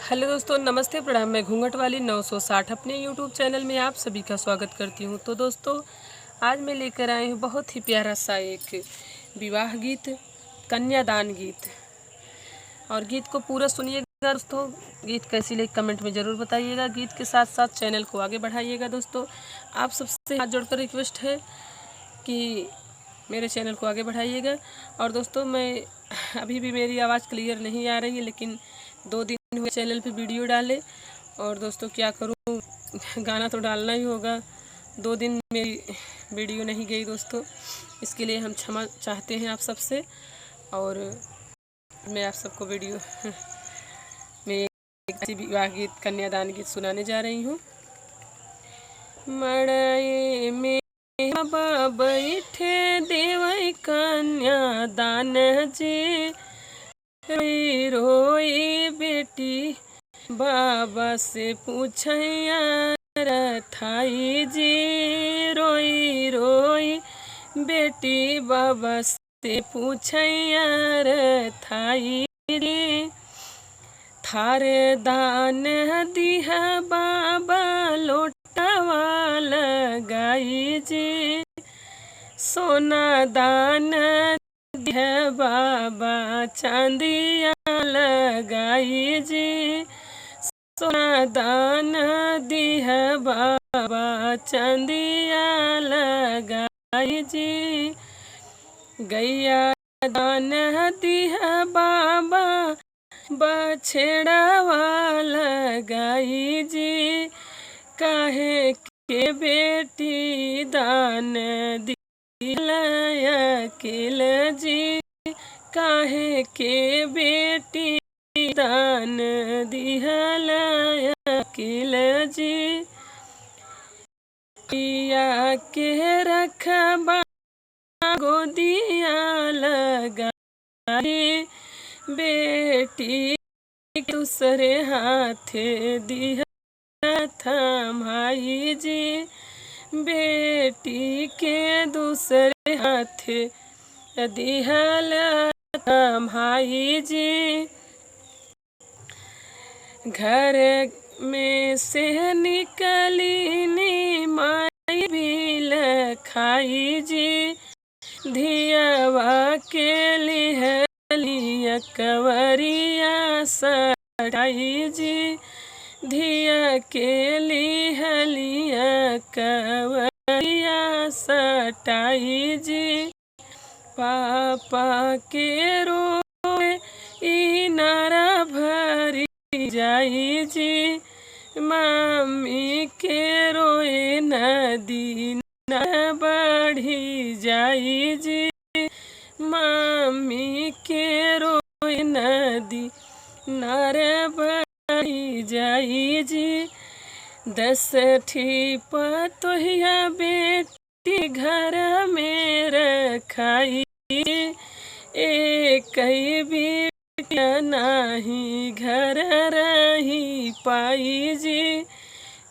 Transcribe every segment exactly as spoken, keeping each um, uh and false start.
हेलो दोस्तों, नमस्ते, प्रणाम। मैं घूंघट वाली नौ सौ साठ अपने YouTube चैनल में आप सभी का स्वागत करती हूँ। तो दोस्तों, आज मैं लेकर आई हूँ बहुत ही प्यारा सा एक विवाह गीत, कन्यादान गीत। और गीत को पूरा सुनिएगा दोस्तों। गीत कैसी लगी कमेंट में ज़रूर बताइएगा। गीत के साथ साथ चैनल को आगे बढ़ाइएगा दोस्तों। आप सबसे हाथ जोड़कर रिक्वेस्ट है कि मेरे चैनल को आगे बढ़ाइएगा। और दोस्तों, मैं अभी भी मेरी आवाज़ क्लियर नहीं आ रही है, लेकिन दो दिन हुए चैनल पे वीडियो डाले। और दोस्तों, क्या करूँ, गाना तो डालना ही होगा। दो दिन मेरी वीडियो नहीं गई दोस्तों, इसके लिए हम क्षमा चाहते हैं आप सबसे। और मैं आप सबको वीडियो में एक ऐसी विवाह गीत, कन्यादान गीत सुनाने जा रही हूँ। मड़ई में बाबा बैठे देवै कन्यादान जी, रोई रोई बेटी बाबा से पूछैया रथाई जी, रोई रोई बेटी बाबा से पूछैया रथाई जी। थार दान दिह बाबा लोटावा लगाई जी, सोना दान दिह बाबा चांदिया लगाई जी, सोना दान दिह बाबा चांदिया लगाई जी, गैया दान दिह बाबा बछड़ावा लगाई जी, काहे के बेटी दान दिहल अकेल जी, काहे के बेटी दान दिहल अकेल जी। पिया के रखबा गोदिया लगाई, बेटी दूसरे हाथे दिह थमाई जी, बेटी के दूसरे हाथे दिहल थमाई जी। घर में से निकली नी माई बिलखाई जी, धियावा के लिहलिया कवरिया सटाई जी, धिया के लिहलिया कवरिया सटाई जी। पापा के रोए इनारा भरी जाई जी, मम्मी के रोए नदी न बढ़ी जाई जी, मम्मी के रोए नदी नार बढ़ी जाई जी। दस ठी पतोहिया बेटी घर में रखाई, एक बिटिया नाही घर रही पाई जी,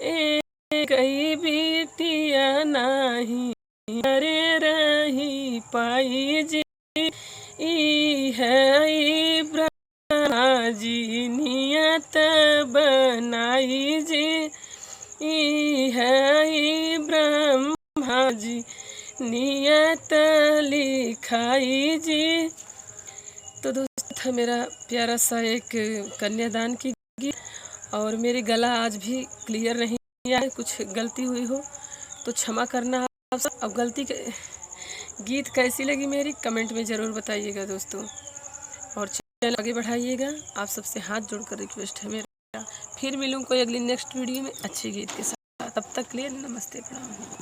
एक बिटिया नाही घर रही पाई जी। ई है ई ब्रह्मा जी नियत बनाई जी, ई है ई ब्रह्मा जी नियत लिखाई जी। तो दोस्त, था मेरा प्यारा सा एक कन्यादान की गीत, और मेरी गला आज भी क्लियर नहीं आया है, कुछ गलती हुई हो तो क्षमा करना आप सब। अब गलती के, गीत कैसी लगी मेरी कमेंट में ज़रूर बताइएगा दोस्तों, और चैनल आगे बढ़ाइएगा। आप सबसे हाथ जोड़कर रिक्वेस्ट है मेरा। फिर मिलूँ कोई अगली नेक्स्ट वीडियो में अच्छे गीत के साथ। तब तक के लिए नमस्ते, प्रणाम।